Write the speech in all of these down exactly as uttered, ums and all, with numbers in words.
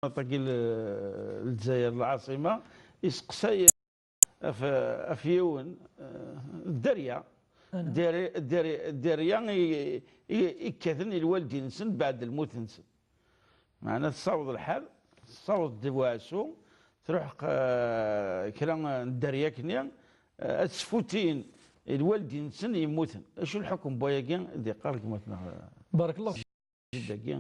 Ṭaki l-, Lezzayer, lɛaṣima, iseqsay ɣef, ɣef yiwen, eh, dderya. Dderya, dderya, dderya i, i, i kkaten i lwaldin-nsen beɛd lmut-nsen. Meɛna tessaweḍ lḥal, tessaweḍ-d waɛsu, truḥ q-, kra n dderya-kni, eh, ad sfutin i lwaldin-nsen yemmuten. Acu lḥukum n wayagi i d-yeqqar gma-tneɣ? Barakallahu.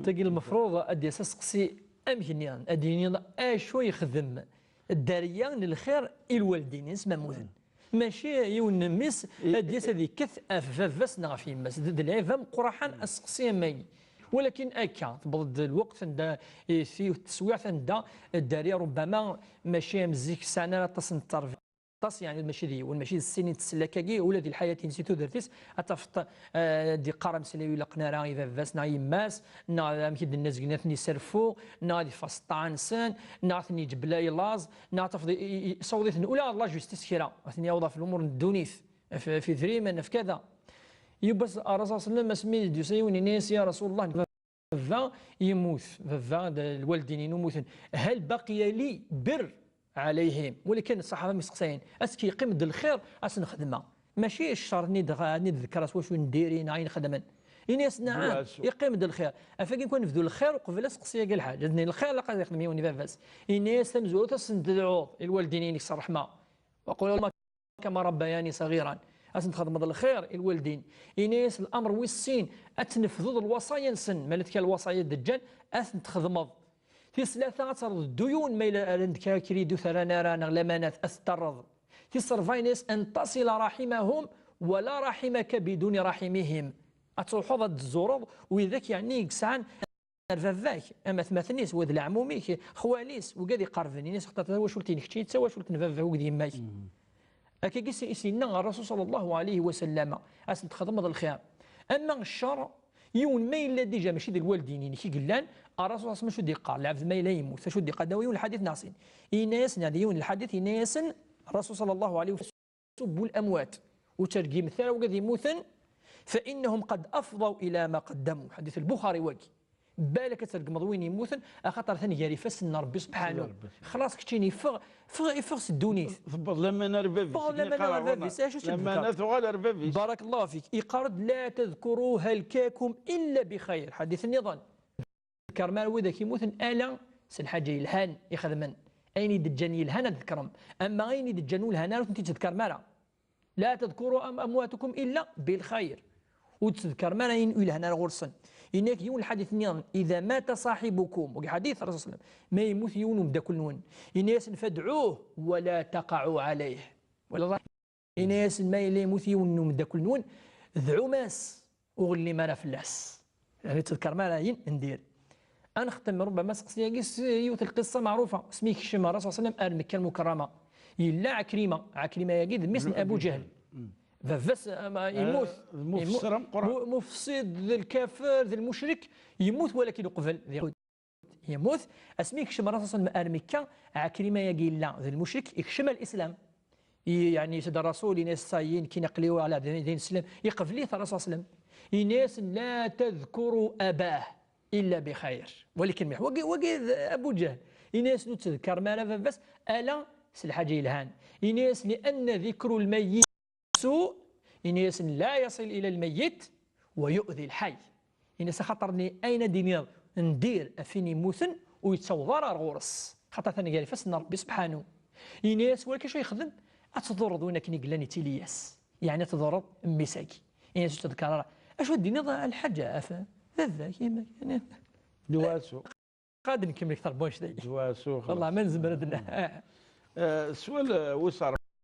Tagi lmefruḍ ad d-yas aseqsi amek nniḍen, ad d-yiniḍ acu yexdem dderya n lxir i lwaldin-ines ma mmuten. Mačči yiwen n mmi-s ad d-yas ad yekket ɣef baba-s neɣ ɣef yemma-s. D, d lɛib ameqqraḥan aseqsi am wagi. Walakin akka, tewweḍ-d lweqt anda, i ti-, teswiɛt anda dderya rubbama mačči am zik sɛan ara aṭas n tterbiya. Aṭas, yeɛni, mačči d yiwen, mačči d sin i n tseslak-agi, ula di lḥayat-ines, di tudert-is, ad tafeḍ, eh, d-iqqar ameslay ur ilaqen ara i baba-s neɣ i yemma-s, neɣ amek i d-nenna zgen ad ten-iserfu, neɣ ad iffeɣ s ṭṭaɛa-nsen, neɣ ad ten-iǧebla i laẓ, neɣ ad tafeḍ i, i, i, iṣawed-iten ula ɣer la justice kra, ad ten-yaweḍ ɣef lumuṛ n ddunit, ɣef, ɣef idrimen, ɣef kada. Yiwwas Rasul sallallahu alayhi wa sallam, asmi d-yusa yiwen, yenna-yas: "Ya Rasul Allah, baba yemmut, baba d lwaldin-inu mmuten. Hal baqiya li birr alayhim?" Walakin ṣṣaḥaba mi steqsayen, est-ce que yeqqim-d lxir ad s-nexdem? Mačči ccer ad ten-id-, ad ten-id-ḍekkreɣ s wacu n diri neɣ ayen xedmen. Ini-as: "Naɛam, yeqqim-d lxir." Afagi kan nebdu lxir uqbel aseqsi-agi lḥaǧ. Ad nini lxir laqad yexdem yiwen i baba-s. Ini-as tamezwarut ad sen-tedɛuḍ i lwaldin-inek s ṛṛeḥma. وقل: "اللهم كما ربياني صغيرا." Ad sen-txedmeḍ lxir i lwaldin. Ini-as l'amr wis sin, ad tnefdeḍ lwaṣaya-nsen, ma la tkal lwaṣaya d-ǧǧan, ad ten-txedmeḍ. Tis tlata, ad terreḍ dduyun, ma yella rran-d kra kridut rran ara, neɣ lamanat, ad t-terreḍ. Tis rebɛa, ini-as: "أن تصل رحمهم ولا رحمك بدون رحمهم." Ad truḥeḍ ad d-tzureḍ widak, yeɛni, i yesɛan ar baba-k, am atmaten-is, wa d leɛmum-ik, xwali-s, wigad iqerben, ini-as: "Xaṭer tawacult-inek keččini d tawacult n baba-k akked yemma-k." Akkagi i s-, i s-yenna Ṛṛasul ṣalla Llahu ɛalayhi wa sallam, ad sen-txedmeḍ lxir. Ama ccer, yiwen ma yella dija mačči d lwaldin-inek i yellan, Ṛṛasul ṣalla Llahu ɛalayhi wa sallam acu d-yeqqar, lɛebd ma yella yemmut, acu d-yeqqar, d yiwen lḥadit neɣ sin. Yenna-yasen, yeɛni yiwen lḥadit, yenna-yasen Ṛṛasul ṣalla Llahu ɛalayhi wa sallam: "سبوا الأموات." Ur ttergimet ara wigad yemmuten, "فإنهم قد أفضوا إلى ما قدموا." Ḥadit Lbuxari wagi. Balak ad tregmeḍ win yemmuten, axaṭer atan gar ifassen n Ṛebbi subḥanu. Ṛebbi. Xlaṣ, keččini, ffeɣ, ffeɣ, ffeɣ s ddunit. Tewweḍ lamana ar bab-is. Tewweḍ lamana ar bab-is. Acu lamana tuɣal ar bab-is. Barakallahu fik. Yeqqar-d: "لا تذكروا هلكاكم إلا بخير." Ḥadit nniḍen. Tedkerm ara widak yemmuten ala s lḥaǧa yelhan i xedmen. Ayen i d-ǧǧan yelhan ad tedkrem. Ama ayen i d-ǧǧan ur lhan ara ur tent-id-tedkerm ara. "لا تذكروا أم-، أمواتكم إلا بالخير." Ur d-tedkerm ara ayen ur yelhan ara ɣur-sen. Yenna-yak yiwen lḥadit nniḍen: "إذا مات صاحبكم", wagi ḥadit Rasul sallam, ma yemmut yiwen umeddakel-nwen, yenna-yasen: "فادعوه ولا تقعوا عليه." Wala Ini-asen, ma yella yemmut yiwen n umeddakel-nwen, dɛum-as, ur ɣellim ara fell-as. Ur ttedkarem ara ayen n dir. Ad nextem, rubbama, aseqsi-agi s yiwet n lqissa meɛrufa, asmi yekcem Ṛṛasul ṣalla Llahu ɛalayhi wa sallam ar Mekka Lmukerrama. Yella Ɛekrima, Ɛekrima-agi d mmi-s n Abu Ǧahl. Baba-s, ama, yemmut. D mufessir ameqqran. Mu-, mufessir d lkafir, d lmucrik, yemmut, walakin uqbel d Yemmut, asmi yekcem Ṛṛasul ṣalla Llahu ɛalayhi wa sallam ar Mekka, Ɛekrima-agi yella d lmucrik, yekcem ar Lislam. I-, yeɛni, yas-d Ṛṛasul, yenna-yas: "Ça y est, nekkini aql-i weɛla d, d ineslem." Yeqbel-it Ṛṛasul ṣalla Llahu ɛalayhi wa sallam. Yenna-yasen: "لا تذكروا أباه إلا بخير." Walakin mliḥ, wagi, wagi d Abu Ǧahl. Yenna-yasen: "Ur ttedkarem ara baba-s, ala s lḥaǧa yelhan." Yenna-yas: "لأن ذكر الميت سوء." Yenna-yasen: "لا يصل إلى الميت ويؤذي الحي." Ini-as: "Axaṭer-nni ayen ad d-tiniḍ n dir ɣef win yemmuten ur yettaweḍ ara ar ɣur-s, xaṭer atan gar ifassen n Ṛebbi subḥanu." Ini-as: "Walakin acu yexdem? Ad tḍurreḍ win akken i yellan yettili-yas, yeɛni ad tḍurreḍ mmi-s-agi." Ini-as: "Ur ttedkar ara." Acu ad d-tiniḍ a lḥaǧa ɣef baba-k, yemma-k, yeɛni? Dwasu. Qad nkemmel akteṛ n wanect-agi. Dwasu, xlaṣ. Wallah, ma nezmer ad n-, ah. Eh, swal, eh, wis